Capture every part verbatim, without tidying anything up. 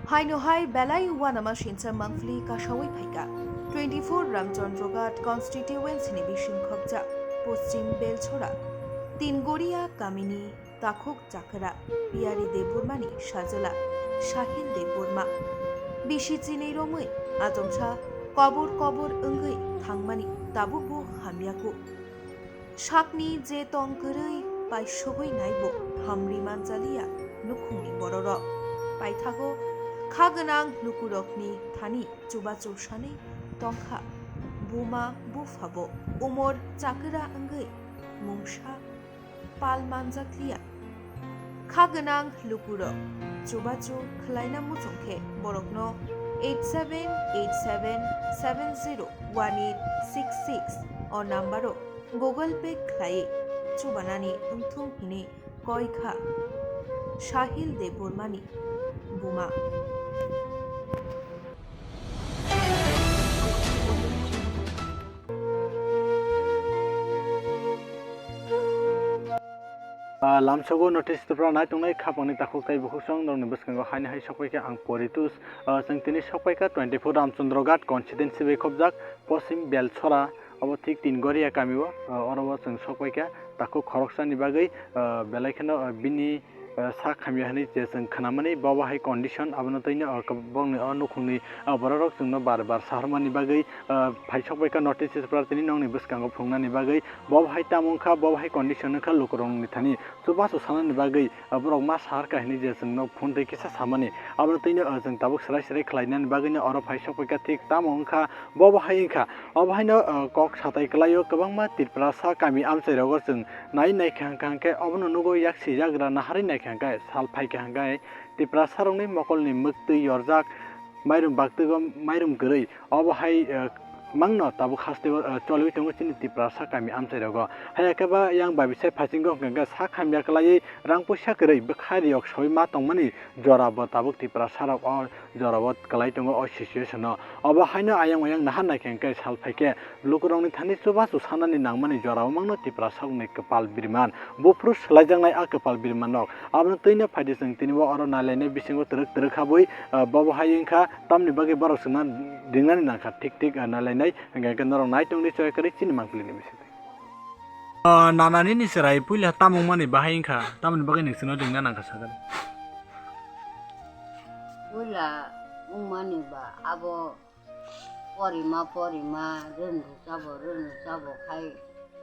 Haino hai belai uanama sincha mangpili kasawi phaikha. Twenty-four Ramchandroghat constituency ni bising khopjak Poschim Belchora, Tingoria kamini takhuk chakra Piyari Debbarmani sajwla Sahil Debbarma. Bisi chinwi romwi achomsa kobor kobor wngwi thangmani tabukbo hamyaku. Sakni je tong kwrwi paisogwi naibo hamri manjaliya nukhungni bororok. Paithago kha gwnang lukurokni thani chubachu sanwi tongkha buma buphabo umor chakra wngwi mungsa pal manjakliya. Kha gwnang lukurok chubachu khwlaina muchung khe borokno eight seven eight seven seven zero one eight six six o number-o Google Pay khlaiwi chubanani wngthung hwnwi koi kha Sahil Debbarmani buma. Ah, lamsogo notice Tripura nai tongnai khapangni takhuk tei bukhuk song norokni bwskango haini hai sokpaikha ang Poritus. Ah, chwng tini sokpaikha twenty-four Ramchandroghat constituency bai khopjak Poschim Belchora, obo thik Tingoria kamio. Ah, oro o chwng sokpaikha takhuk khoroksani bagwi, ah, belai kheno, ah, bini, ah, sak hamya hwnwi je chwng khnamani, bobo hai condition, abono twi no, ah, bongni o nukhungni, ah, bororok chwngno bar bar sahormani bagwi, ah, phai sokpaikha notice Tripura tini nokni bwskango phunuknani bagwi. Bobo hai tamo wngkha, bobo hai condition wngkha lukurokni thani. Chubachu sanani bagwi, ah, borok ma saharkha hwnwi je chwngno phone twi kisa samani. Abono twi no, ah, chwng tabuk swrai swrai khlainani bagwino oro phai sokpaikha thik tamo wngkha, bobo hai wngkha. Obo haino, ah, kok satai kwlaio kwbangma Tiprasa kami amchairogo chwng nai naikha hwnkha hwnkhe obono nugo yak sijagra naharwi naikha hwnkhe sal phaikha hwnkhe Tiprasarokni mokolni mwktwi yorjak mairum baktwigo mairum kwrwi obo hai, ah, mangno tabuk hasteo, ah, choliwi tongo chini Tiprasa kami amchairogo. Haiya khe ba yang bai bisai phasingo hwnkha hwnkhe sak hamya kwlaiwi rang puisa kwrwi bwkha riyok sawi ma tongmani jorabo tabuk Tiprasarok o jorao kwlai tongo o situation-o. Obo haino ayang oyang naha naikha hwnkhe sal phaikhe lukurokni thani chubachu sanani nangmani jorao mangno Tiprasarokni kwpal biriman. Buphuru swlaijaknai a kwpal birimanrok. Abono twi no phaidi chwng tini bo oro nailainai bisingo twrwk twrwk habwi, ah, bobo hai wngkha tamni bagwi borok chwngno ringnani nangkha thik thik, ah, nailainai hwnkhe norok nai tongdi choi kwrwi chini mangpili ni bisingtwi. Ah, nanani ni chwrai puila tamo wngmani bahai wngkha tamni bagwi nwng chwngno ringna nangkha sakani. Puila wngmani ba abo porima porima rwng rwchabo rwng rwchabo khai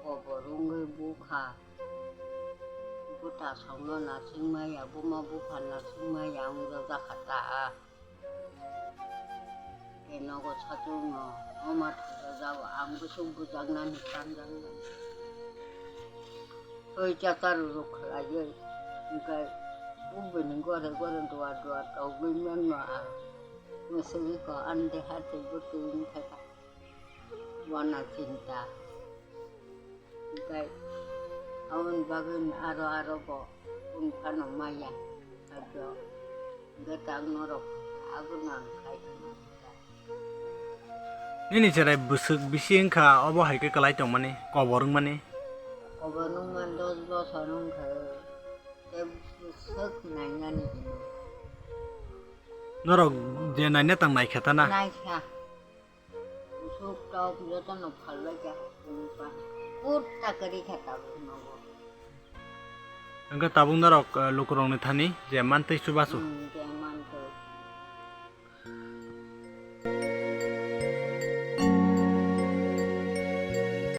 kobor wngwi bukha. Buta songno nasingmaya buma bupha nasingmaya wngjakha ta. Tei nogo satung no oma thangjago ang bwswk bujaknani tanjaknani. Twi chakar rwrwk khlaiwi hwnkhe bini gore gore duar duar togwi mano ang. Mwswgwi ko ani deha teibo twi wngkha ta. Wana chinta. Hwnkhe aboni bagwino aro aro bo kunu phano maya. Ado hwnkhe tak norok abono ang khai tongma. Nini cherai bwswk bisi wngkha obo hai khe kwlai tongmani, kobor wngmani? Kobor wngmani dos bosor wngkha. Tei bwswk nainani hino. Norok je naina tang naikha ta na? Naikha. Usuk tok jotono phalbai kha, kunu pa. Kutta kwrwi kha tabuk nogo. Hwnkhe tabuk norok, eh, lukurokni thani je mantwi chubachu? Hmm, je